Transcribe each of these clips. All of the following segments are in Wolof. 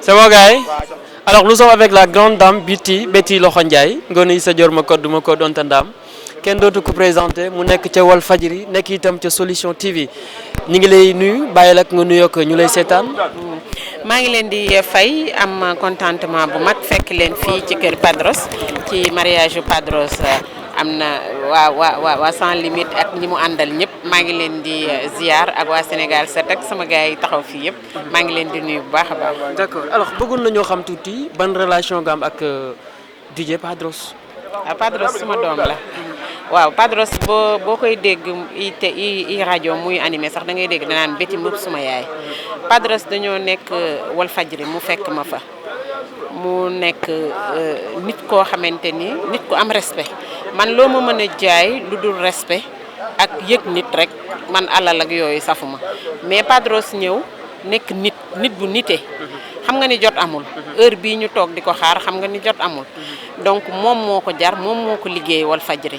C'est bon, gars? Alors, nous sommes avec la grande dame Betty Lokhondiaye. Ngoni sa jor ma code ontandam. Ken dootu ko présenté mu nekk ca Walfadjri nekk itam ca Solution TV ñu ngi lay nuyu bàyyi la nga nuyoo ko ñu lay seetaan. maa ngi leen di fay am contentement bu mag fekk leen fii ci kër Padros ci mariage Padros am na waa sans limite ak ñi mu àndal ñëpp maa ngi leen di ziar ak waa Sénégal set ak sama gars yi taxaw fii yëpp maa ngi leen di nuyu bu baax a baax. D'accord alors bëggoon nañoo xam tuuti ban relation nga am ak DJ Padros. Padros suma doom la. waaw Padros boo koy dégg i rajo muy animé sax da ngay dégg danaan Betty Mboup suma yaay Padros dañoo nekk Walfadjri mu fekk ma fa mu nekk nit koo xamante ni nit ku am respect man loo ma mën a jaay lu dul respect ak yëg nit rek man alal ak yooyu safuma mais Padros ñëw nekk nit bu nite xam nga ni jot amul heure bii ñu toog di ko xaar xam nga ni jot amul donc moom moo ko jar moom moo ko liggéey Walfadjri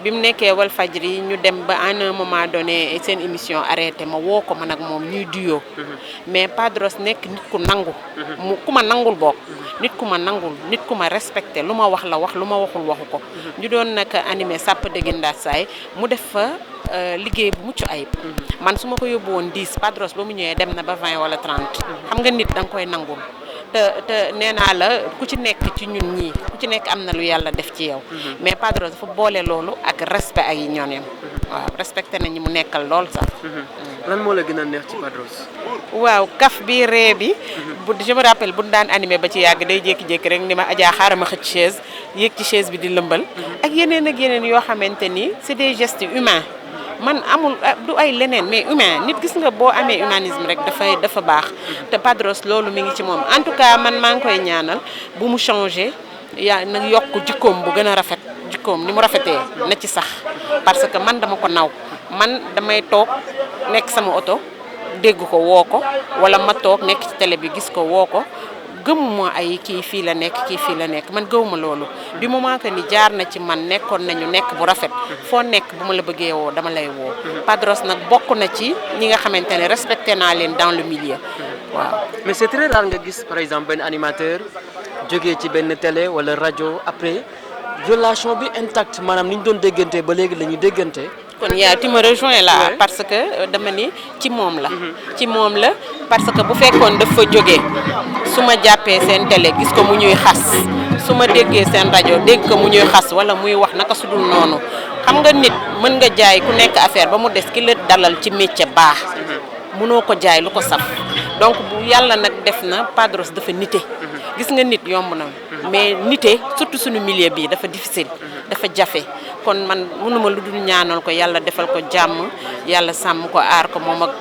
bi mu nekkee Walfadjri ñu dem ba à un moment donné seen émission arrêté ma woo ko man ak moom ñuy duyoo mais Padros nekk nit ku nangu ku ma nangul bokk nit ku ma nangul nit ku ma respecté lu ma wax la wax lu ma waxul waxu ko ñu doon nag animé sàpp dëgg saay mu def fa liggéey bu mucc ayib man su ma ko yóbbu woon 10 Padros ba mu ñëwee dem na ba 20 wala 30 xam nga nit da nga koy nangul te nee naa la ku ci nekk ci ñun ñii ku ci nekk am na lu yàlla def ci yow mais Padros dafa boole loolu ak respect ay ñooñam waaw respecté na ñi mu nekkal lool sax. lan moo la gën a neex ci Padros. waaw kaf bi ree bi je me rappelle bu daan animé ba ci yàgg day jékki-jékki rek ni ma Adja xaaral ma xëcc chaise yéeg ci chaise bi di lëmbal ak yeneen yoo xamante ni c'est des gestes humains man amul du ay leneen mais humain nit gis nga boo amee humanisme rek dafa baax te Padros loolu mi ngi ci moom en tout cas man maa ngi koy ñaanal bu mu changé yaa nag yokk jikkoom bu gën a rafet jikkoom ni mu rafetee na ci sax parce que man dama ko naw man damay toog nekk sama oto dégg ko woo ko wala ma toog nekk ci télé bi gis ko woo ko gëmuma ay kii fii la nekk man gëwuma loolu du moment que ni jaar na ci man nekkoon nañu nekk bu rafet foo nekk bu ma la bëggee woo dama lay woo Padros nag bokk na ci ñi nga xamante ne respecté naa leen dans le milieu waaw. mais c'est très rare nga gis par exemple benn animateur jógee ci benn télé wala rajo après relation bi intacte maanaam ni ñu doon déggante ba léegi la ñuy déggante. kon yaa tu me rejoins là parce que dama ni ci moom la parce que bu fekkoon dafa jógee su ma jàppee seen télé gis ko mu ñuy xas su ma déggee seen rajo dégg ko mu ñuy xas wala muy wax naka su dul noonu xam nga nit mën nga jaay ku nekk affaire ba mu des ki la dalal ci métier baax mënoo ko jaay lu ko saf donc bu yàlla nag def na Padros dafa nite gis nga nit yomb na mais nite surtout suñu milieu bi dafa difficile dafa jafe kon man mënuma lu dul ñaanal ko yàlla defal ko jàmm yàlla sàmm ko aar ko moom ak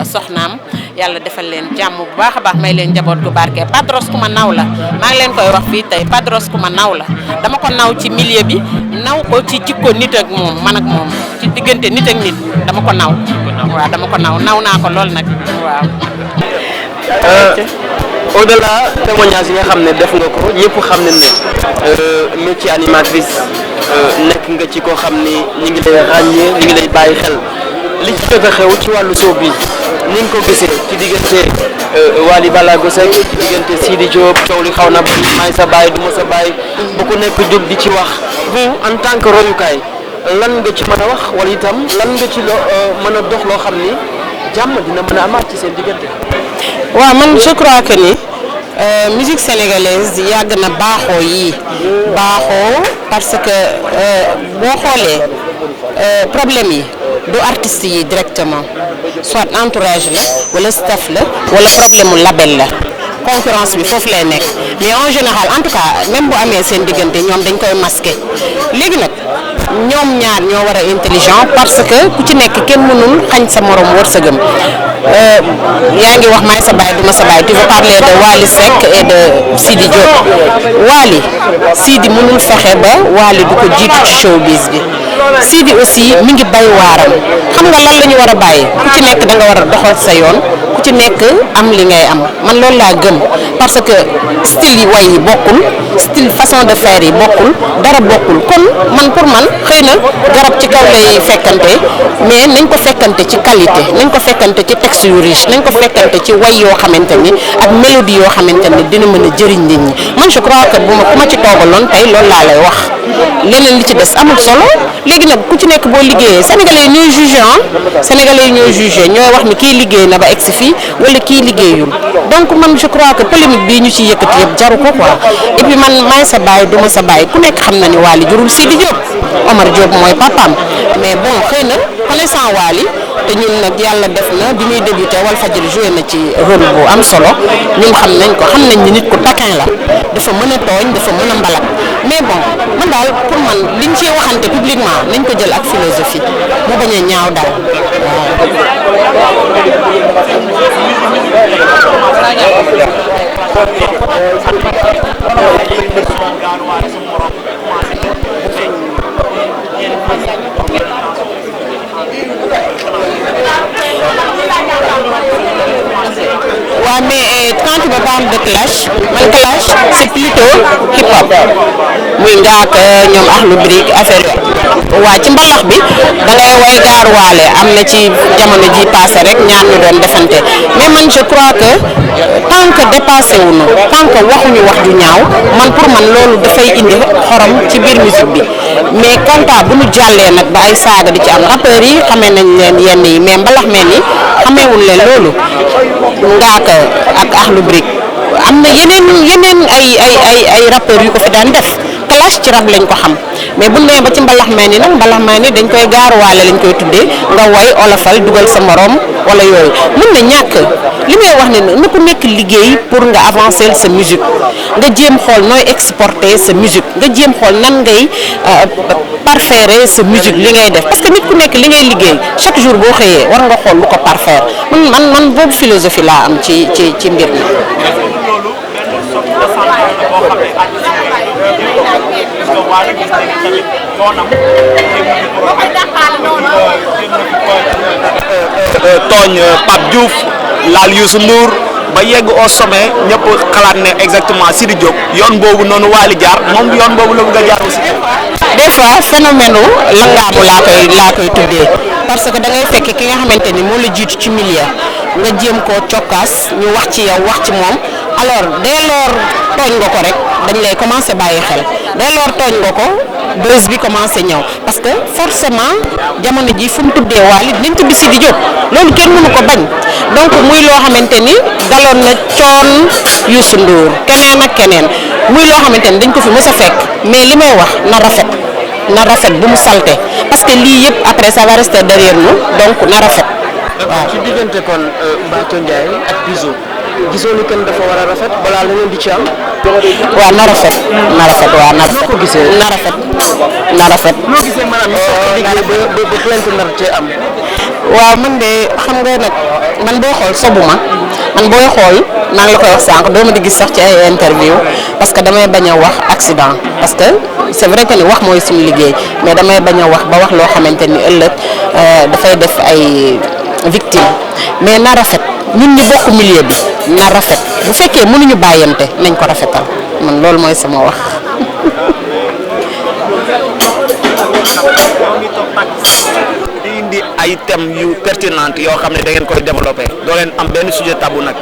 soxnaam yàlla defal leen jàmm bu baax a baax may leen njaboot gu barke Padros ku ma naw la maa ngi leen koy wax fii tey Padros ku ma naw la dama ko naw ci milieu bi naw ko ci jikko nit ak moom man ak moom ci diggante nit ak nit dama ko naw waaw dama ko naw naa ko lool nag waaw. au-delà témoignage yi nga xam ne def nga ko ñëpp xam ne métier animatrice nekk nga ci koo xam ni ñu ngi lay ràññee ñu ngi lay bàyyi xel li ci jot a xew ci wàllu showbiz ni nga ko gisee ci diggante Wally Ballago Seck ci diggante Sidi Diop coow li xaw na may sa baay du ma sa baay bu ko nekk jóg di ci wax vous en tant que royukaay lan nga ci mën a wax wala itam lan nga ci mën a dox loo xam ni jàmm dina mën a amaat ci seen diggante. waaw man je crois que ni musique sénégalaise yàgg na baaxoo parce que boo xoolee problème yi du artistes yi directement soit entourage la wala staff la wala problème mu label la concurrence bi foofu lay nekk mais en général en tout cas même bu amee seen diggante ñoom dañ koy masquer léegi nag ñoom ñaar ñoo war a intelligent parce que ku ci nekk kenn mënul xañ sa morom wërsëgam yaa ngi wax maay sa baay du ma sa baay tu veux parler de Wally Seck et de Sidi Diop Sidi mënul fexe ba Wally du ko jiitu ci showbiz bi Sidi aussi mi ngi bay waaram xam nga lan la ñu war a bàyyi ku ci nekk da nga war a doxal sa yoon ku ku ci nekk am li ngay am man loolu laa gëm parce que style yi way yi bokkul style façon de faire yi bokkul dara bokkul kon man pour man xëy na garab ci kaw lay fekkante mais nañ ko fekkante ci qualité nañ ko fekkante ci texte yu riche nañ ko fekkante ci way yoo xamante ni ak mélodie yoo xamante ni dina mën a jëriñ nit ñi man je crois que bu ma ci toogaloon tey loolu laa lay wax leneen li ci des amul solo léegi nag ku ci nekk boo liggéeyee sénégalais yi ñooy jugé sénégalais yi ñooy jugé ñooy wax ni kii liggéey na ba egsi fii wala kii liggéeyul donc man je crois que polémique bii ñu ci yëkkati yëpp jaru ko quoi et puis man maay sa baay duma sa baay ku nekk xam na ni Wally jurul Sidi Diop Omar Diop mooy papaam mais bon xëy na connaissant Wally te ñun nag yàlla def na bi muy débuté Walfadjri joué na ci rôle bu am solo ñun xam nañ ni nit ku taquin la dafa mën a tooñ dafa mën a mbalak mais bon man daal pour man liñ ciy waxante publiquement nañ ko jël ak philosophie mu bañ a ñaaw daal waaw mais quand tu me parles de clash man clash c'est plutôt hip hop muy ngaak ñoom Akhlou Brick affaire yooyu waa ci mbalax bi da ngay way gaaruwaale am na ci jamono ji passé rek ñaar ñu doon defante mais man je crois que tant que dépassé wuñu tant que waxuñu wax ju ñaaw man pour man loolu dafay indi xorom ci biir musique bi mais kanta bu ñu jàllee nag ba ay saaga di ci am rappeurs yi xamee nañ leen yenn yi mais mbalax mel ni xameewul leen loolu ngaaka ak Akhlou Brick am na yeneen ay rappeurs yu ko fi daan def clash ci rap lañ ko xam mais bu nee ba ci mbalax may ni nag mbalax may ni dañ koy gaaruwaale lañ koy tuddee nga way olofal dugal sa morom wala yooyu mën na ñàkk li may wax ne na ku nekk liggéey pour nga avancer sa musique nga jéem xool nooy exporter sa musique nga jéem xool nan ngay parfaire sa musique li ngay def parce que nit ku nekk li ngay liggéey chaque jour boo xëyee war nga xool lu ko parfaire man boobu philosophie laa am ci mbir mi. tooñ Pape Diouf laal Youssou Ndour ba yegg au sommet ñëpp xalaat ne exactement Sidi Diop yoon boobu noonu Wally jaar moom yoon boobu la nga jaar aussi. des fois phénomène langaamu laa koy tuddee parce que da ngay fekk ki nga xamante ni moo la jiitu ci milieu nga jéem koo cokkaas ñu wax ci yow wax ci moom alors dès lors tooñ nga ko rek dañ lay commencer bàyyi xel dès lors tooñ nga ko buzz bi commencé ñëw parce que forcément jamono ji fu mu tuddee Wally dinañ tudd Sidi Diop loolu kenn mënu ko bañ donc muy loo xamante ni daloon na coon Youssou Ndour keneen ak keneen muy loo xamante ni dañ ko fi mës a fekk mais li may wax na rafet bu mu salte parce que lii yëpp après ça va rester derrière nous donc na rafet. waaw ci diggante kon Mbathio Ndiaye ak Bizzo gisoo ni kenn dafa war a rafet balaa la ngeen di ci am. waaw na rafet waaw na rafet. ko gisee na rafet. noo gisee maanaam ñu soog liggéey ba plainte nar cee am. waaw man de xam nga nag man boo xool sobuma man booy xool maa ngi la koy wax sànq doo ma di gis sax ci ay interview parce que damay bañ a wax accident parce que c'est vrai que ni wax mooy suñu liggéey mais damay bañ a wax ba wax loo xamante ni ëllëg dafay def ay victime mais na rafet ñun ñi bokk milieu bi na rafet bu fekkee mënuñu bàyyante nañ ko rafetal man loolu mooy sama wax. di indi ay thèmes yu pertinentes yoo xam ne da ngeen koy développé doo leen am benn sujet tabou nag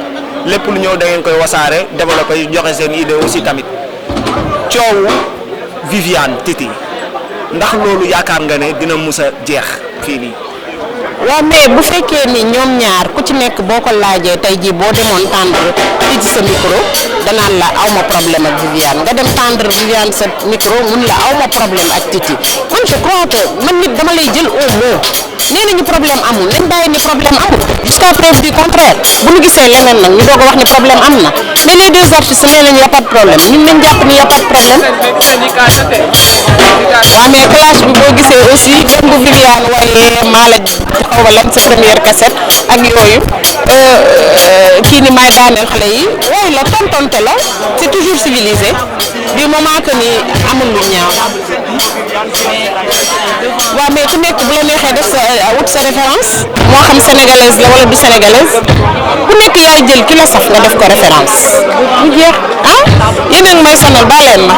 lépp lu ñëw da ngeen koy wasaare développé joxe seen idée aussi tamit coowu Viviane Titi ndax loolu yaakaar nga ne dina mus a jeex fii nii. waaw mais bu fekkee ni ñoom ñaar ku ci nekk boo ko laajee tey jii boo demoon tendre tijji sa micro danaan la aw ma problème ak Viviane nga dem tendre Viviane sa micro mun la aw ma problème ak Titi man je crois que man nit dama lay jël au mot nee nañu problème amul nañ bàyyi ni problème amul jusqu'à preuve du contraire bu ñu gisee leneen nag ñu doog a wax ni problème am na mais les deux artistes nee nañu y a pas de problème ñun nañ jàpp ni y a pas de problème. waaw mais clash bi boo gisee aussi même bu Viviane waaye maa la xaw ma lan sa première cassette ak yooyu kii ni may daaneel xale yi waaye la tontonte la c'est toujours civilisé du moment que ni amul lu ñaaw. waaw mais ku nekk bu la neexee def sa wut sa référence moo xam sénégalaise la wala du sénégalaise ku nekk yaay jël ki la saf nga def ko référence bu jeex ah yéen a ngi may sonal ba leen ma.